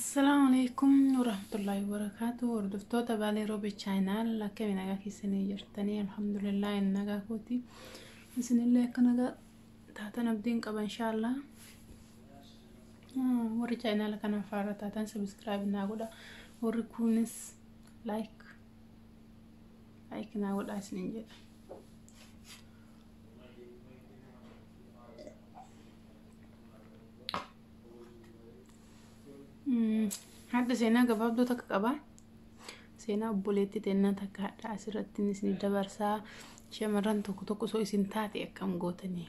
Assalaamu alaikum warahmatullaahi wabarakaatu. Hordoftoota Baalee Roobe Channel, akkami nagaa keessanii jirtanii? Alhamdulillah, nagaa kooti. Isinillee akka nagaa taatan abdiin qaba, inshaallah. Warri channel kanaaf haaraa taatan subscribe naa godha. Warri kunis like like naa godha isinin jedha. Hadda seenaa gabaabduu takka qaba. Seenaa obboleettii teennaa takka hadha asirratti isin dabarsaa. Shamarran tokko tokko osoo isin taate akkam gootanii?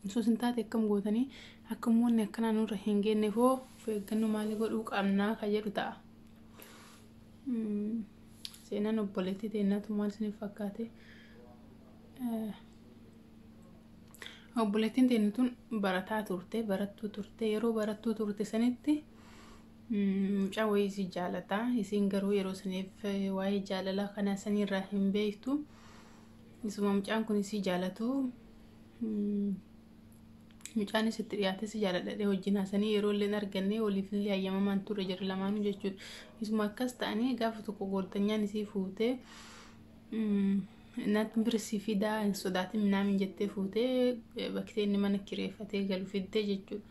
Osoo isin taate akkam gootanii? Akka wanni akkanaa nurra hin geenye hoo of eeggannoo maalii godhuu qabnaa ka jedhu ta'a. Seenaan obboleettii teennaatu maal isiniif fakkaate? Obboleettiin teenya tun barataa turte, barattuu turte. Yeroo barattuu turte sanitti mucaa wayii isii jaalata. Isiin garuu yeroo saniif waa'ee jaalalaa kana sanirraa hin beektu. Isuma mucaan kun isii jaalatu, mucaanis itti dhiyaatee si jaaladha wajjin haasanii yeroo illee arganne waliif illee hayyamamaan ture jira lamaanuu jechuudha. Isuma akkas ta'anii gaafa tokko goortanyaan isii fuutee, natti bira si fidaa, hin sodaatin minaamin jettee, fuutee bakkee inni mana kireeffatee galu fiddee jechuudha.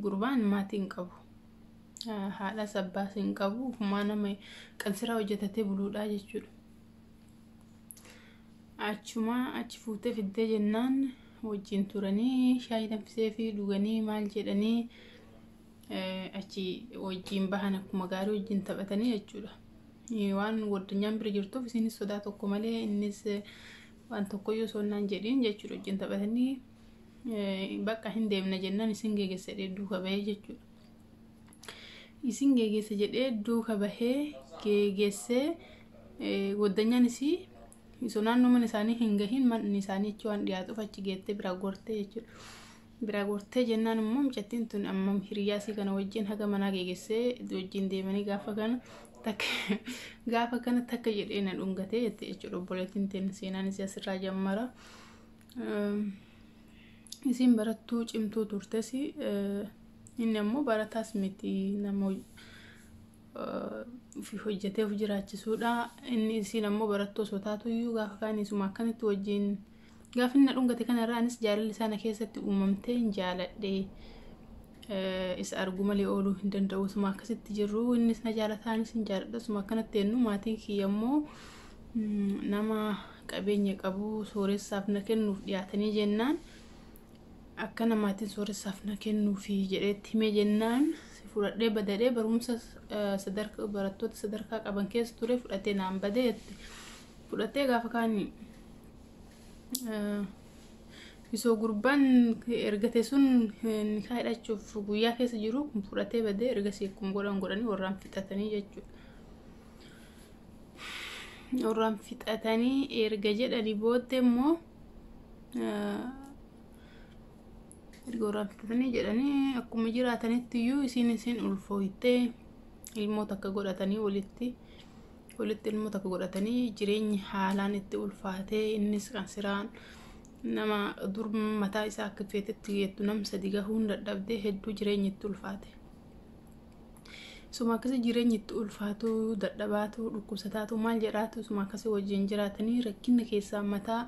Gurbaan maatii hin qabu. Haadhas abbaas hin qabu. Ufumaa nama qansiraa hojjetatee buluudhaa jechuudha. Achuma achi fuutee fiddee jennaan wajjin turanii, shaayii danfisee fi dhuganii, maal jedhanii, achi wajjin bahan, akkuma gaarii wajjin taphatanii jechuudha. Waan waddanyaan bira jirtuuf isinis sodaa tokko malee, innis waan tokkoyyuu osoo naan jedhiin jechuudha, wajjin taphatanii bakka hin deemna jennaan isin geegessa jedhee duuka bahee jechuudha. Isin geegessa jedhee duuka bahee geegessee, waddanyaan isii osoo naannoo mana isaanii hin gahin, manni isaanii achi waan dhiyaatuuf achi geettee biraa gortee jechuudha. Biraa gortee jennaan immoo mucattiin tun amma hiriyaa isii kana wajjin haga manaa geegessee wajjin deemanii, gaafa kana takka jedhee na dhungatee jette jechuudha obboleettiin teenya. Seenaan isii asirraa jammara. Isiin barattuu cimtuu turtes, inni ammoo barataas miti, nama ofii hojjetee of jiraachisuudha. Inni isiin ammoo barattuu osoo taatu iyyuu gaafa kaan isuma akkanatti wajjin gaafa inni na dhungate kanarraa anis jaalalli sana keessatti uumamtee hin jaaladhe. Isa arguu malee ooluu hin danda'u. Isuma akkasitti jirru, innis na jaalata, anis hin jaaladha. Isuma akkanatti jennu, maatiin kiyya immoo nama qabeenya qabu sooressaaf na kennuuf dhiyaatanii jennaan, akka namaatiin sooressaaf na kennuufi jedheetti himee jennaan, si fudhadhee badadhee barumsa sadarkaa barattoota sadarkaa qaban keessa ture fudhatee naan badee jette. Fudhatee gaafa kaani isoo gurbaan ergate sun nikaa hidhachuuf guyyaa keessa jiru kun fudhatee badee, ergasii akkuma godhan godhanii warraan fixatanii jechuudha. Warraan fixatanii erga jedhanii booddee immoo, erga warraan fixatanii jedhanii akkuma jiraatanitti iyyuu isiin ulfooytee ilmoo takka godhatanii, walitti ilmoo takka godhatanii, jireenyi haalaan itti ulfaatee, innis kan siraan nama dur mataa isaa akka feetetti geettu nam sadi gahuun dadhabdee, hedduu jireenyi itti ulfaate. Suma akkasii jireenyi itti ulfaatu, dadhabaatu, dhukkubsataatu, maal jedhaatu, suma akkasii wajjin jiraatanii rakkinna keessaa mataa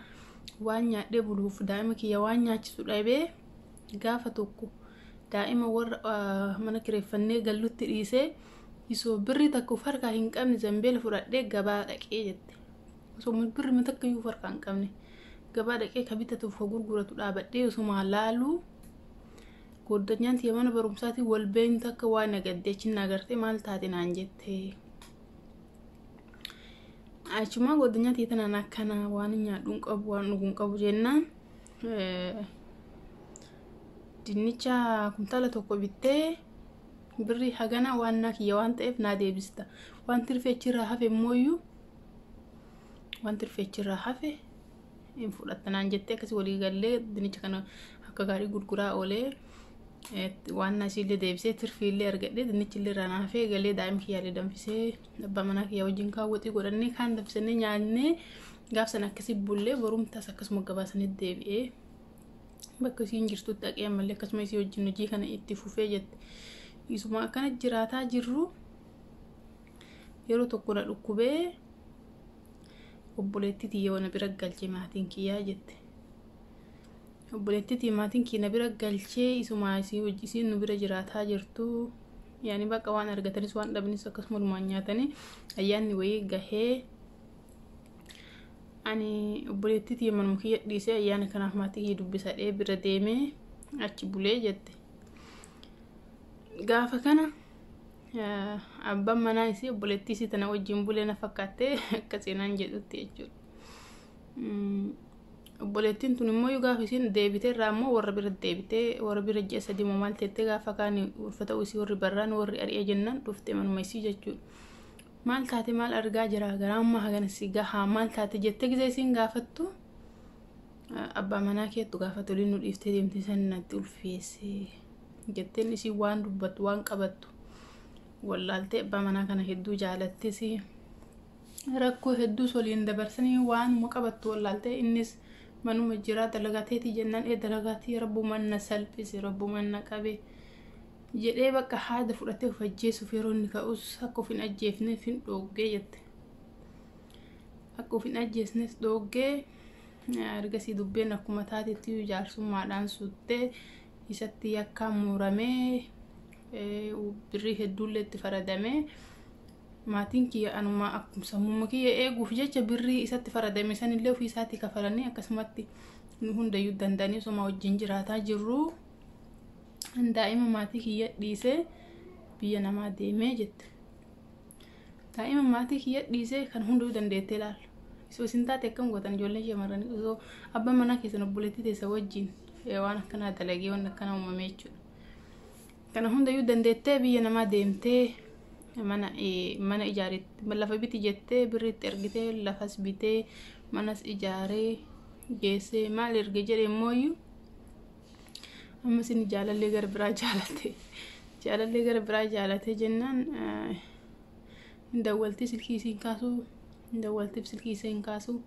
waan nyaadhee buluuf daa'ima kiyya waan nyaachisu dhabee, gaafa tokko daa'ima warra mana kireeffannee gallutti dhiisee, isoo birri takka of harkaa hin qabne zambeela fudhadhee gabaa dhaqee jette. Osoo birri takka iyyuu of harkaa hin qabne gabaa dhaqee ka bitatuuf ka gurguratu dhaabadhee osuma laaluu, goddanyaan tiyya mana barumsaatiin wal beeynu takka waan nagaddee achi na agartee, maal taate naan jette. Achumaa goddanyaa tiyya tanaan akkana waan nyaadhu hin qabu, waan dhugu hin qabu jennaan, dinnicha kumtaala tokko bittee birrii hagana waan naa kiyya waan ta'eef naa deebista. Waan tirfee achirraa hafe immooyyuu, waan tirfee achirraa hafe hin fudhatta naan jettee, akkasii walii gallee dinnicha kana akka gaarii gurguraa oolee, waan asiillee deebisee, tirfiillee argadhee, dinnichi illee irraa naafee, galee daa'ima kiyyaallee danfisee, abbaa manaa kiyyaa wajjin kaawwatii godhannee, kaan danfisannee nyaannee, gaaf sana akkasii bullee, borumtaas akkasuma gabaasanii deebi'ee bakka isiin jirtutti dhaqee ammallee akkasuma isii wajjin hojii kana itti fufee jette. Isuma akkana jiraataa jirru yeroo tokko na dhukkubee obboleettii tiyya wana bira galche maatiin kiyyaa jette. Obboleettii tiyya maatiin kiyya na bira galchee isuma isiin nu bira jiraataa jirtu. Yaani bakka waan argatanis waan dhabanis akkasuma walumaan nyaatanii ayyaanni wayii gahee ani obboleettii tiyya manuma kiyya dhiisee ayyaana kanaaf maatii kiyya dubbisadhee bira deemee achi bulee jette. Gaafa kana abbaan manaa isii obboleettii isii tana wajjin bulee na fakkaattee akka seenaan jedhutti jechuudha. Obboleettiin tun immoo gaafa isiin deebitee irraa immoo warra bira deebitee warra bira ji'a 3 moo maal teettee gaafa kaan ulfa ta'uu isii warri barraan warri ari'ee jennaan dhufte manuma isii jechuudha. Maal taate maal argaa jira garaa ammaa hagana si gahaa maal taate jettee gisee isiin gaafattu abbaa manaa keettu gaafa toliin nu dhiiftee deemtee san natti ulfeesse jetteen isii waan dubbattu waan qabattu wallaaltee abbaa manaa kana hedduu jaalattis rakkoo hedduu waliin dabarsanii waanuma qabattu wallaaltee innis manuma jiraa dalagateeti jennaan ee dalagaatii rabbumaan na salphise rabbumaan na qabe jedhee bakka haada fudhatee of ajjeesuuf yeroo inni ka'us akka of hin ajjeefneef hin dhooggee jette. Akka of hin ajjeesneef dhooggee ergasii dubbeen akkuma taatetti jaarsummaadhaan suuttee isatti yakkaan muramee birrii hedduullee itti faradamee maatiin kiyya anuma akkuma sammuma kiyya eeguuf jecha birrii isatti faradame sanillee ofii isaatii kafalanii akkasumatti nu hundayyuu danda'anii osuma wajjin jiraataa jirru daa'ima maatii kiyya dhiisee biyya namaa deemee jette. Daa'ima maatii kiyya dhiisee kan hundayyuu dandeettee ilaalla. Isoo isin taate akkam gootan ijoolleen shamarranii osoo abbaan manaa keessan obboleettii teessa wajjin waan akkanaa dalagee waan akkanaa uumamee jechuudha. Kana hundayyuu dandeettee biyya namaa deemtee mana ijaaretti lafa biti jettee birriitti ergitee lafas bitee manas ijaaree geessee maal erge jedhe immooyyuu amma isin jaalallee gara biraa jaalate jaalallee gara biraa jaalate jennaan hin dawwaltii silkii isiin kaasuu hin dawwaltiif silkii isiin kaasuu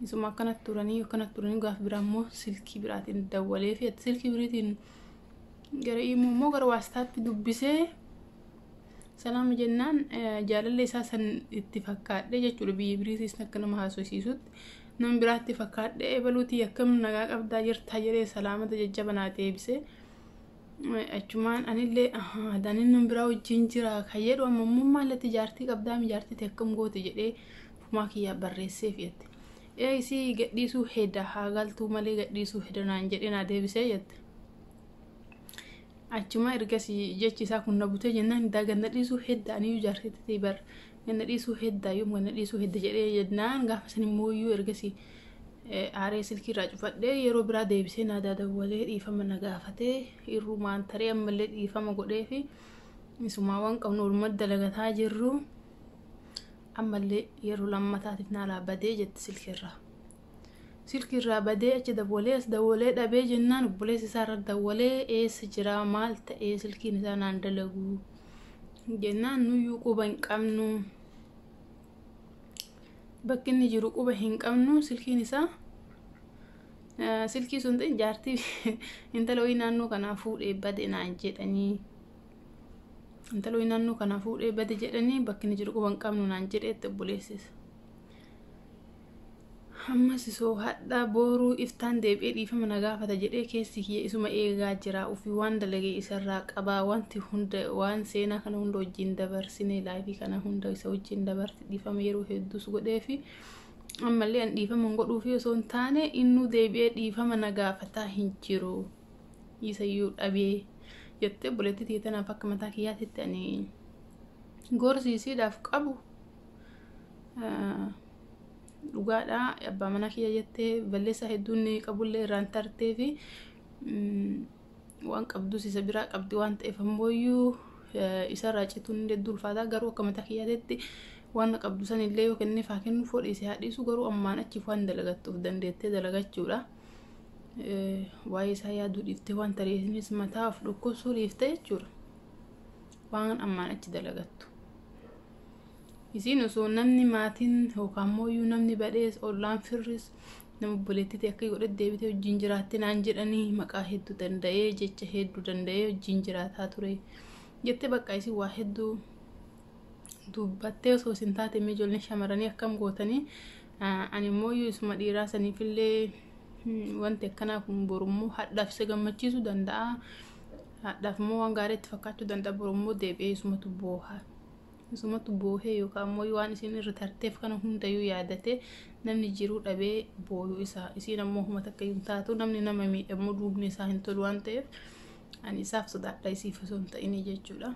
isuma akkanatti turanii gaafa biraa immoo silkii biraatiin dawwalee fi silkii biriitiin gara immoo gara waastaatti dubbisee salaama jennaan jaalallee isaa san itti fakkaadhe jechuudha. Biyya biriitis akka nama haasofsiisutti nama biraatti fakkaadhe ebaluutii akkam nagaa qabdaa jirtaa jedhee salaamata jajjaba naa deebise. Achumaan anillee adaanin nama biraa wajjin jira kan jedhu amma immoo maallatti jaartii qabdaa mijaartiitti akkam goote jedhee fumaa kiyyaa barreessee fiyyatte. Ee isii gadhiisuu heda haa galtuu malee gadhiisuu heda naan jedhee naa deebisee jette. Achuma ergasii jechi isaa kun na butee jennaan daa ganna dhiisuu hedda aniyyuu jaartitti bar ganna dhiisuu hedda yoom ganna dhiisuu hedda jedhee jennaan gaafa san immoo iyyuu ergasii aaree silkii irraa cufadhee yeroo biraa deebisee naa dawwalee dhiifama na gaafatee irrumaan taree ammallee dhiifama godhee fi isumaa waan qabnu walumaa dalagataa jirru ammallee yeroo lammataatiif naa badee jette silkiirraa. Silkiirraa badee achi dawwalee as dawwalee dhabee jennaan obboleessi isaarra dawwalee eessa jira maal ta'ee silkiin isaa naan dalagu jennaan nuyyuu quba hin qabnu bakki inni jiru quba hin qabnu silkiin isaa silkii sun ta'e jaartii intala wayii naannoo kanaa fuudhee bade naan jedhanii intala wayii naannoo kanaa fuudhee bade jedhanii bakki inni jiru quba hin qabnu naan jedheetti obboleessisa. Ammas isoo hadha booruu iftaan deebi'ee dhiifama na gaafata jedhee keessi kiyya isuma eegaa jira ofii waan dalagee isarraa qabaa wanti hunda waan seenaa kana hunda wajjin dabarsine laayifii kana hunda isa wajjin dabarse dhiifama yeroo hedduus godhee fi ammallee an dhiifama hin godhuufi osoo hin taane innuu deebi'ee dhiifama na gaafataa hin jiru isayyuu dhabee jettee obboleettii tiyya tanaaf akka mataa kiyyaatitti ani gorsiisiidhaaf qabu. Dhugaadha abbaa manaa kiyya jettee balleessaa hedduun qabullee irraan tartee fi waan qabdus isa biraa qabdi waan ta'eef ammoo isarraa cituun hedduu ulfaataa garuu akka mataa kiyyaatitti waan qabdu sanillee yoo kenneef haa kennu fodhiise haa dhiisu garuu ammaan achiif waan dalagattuuf dandeettee dalagachuudha. Waa'ee isaa yaaduu dhiiftee waan tareesinis mataa of dhukkubsuu dhiiftee jechuudha. Waan ammaan achi dalagattu. Isiin osoo namni maatiin yookaan immoo namni badhees ollaan firris nama obboleettii akka godhe deebitee wajjin jiraatte naan jedhanii maqaa hedduu danda'ee jecha hedduu danda'ee wajjin jiraataa ture. Jettee bakka isin waa hedduu dubbattee osoo isin taate mee ijoolleen shamarranii akkam gootanii? Ani immoo isuma dhiiraa saniifillee wanti akkanaa kun borummoo hadhaaf isa gammachiisuu danda'a. Hadhaaf immoo waan gaarii itti fakkaachuu danda'a, borummoo deebi'ee isumatu booha. Isumatu boohee yookaan immoo waan isin irra tarteef kana hundayyuu yaadatee namni jiruu dhabee booyuu isaa, isiin ammoo huma takka hin taatu. Namni nama miidhamuu duubni isaa hin tolu waan ta'eef ani isaaf sodaadha, isiif osoo hin ta'inii jechuudha.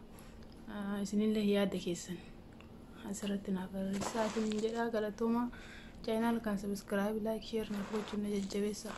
Isinillee yaada keessan asirratti naaf barreessaa isin jedha. Galatooma. Channel kan subscribe, like, share naaf gochuun na jajjabeessa.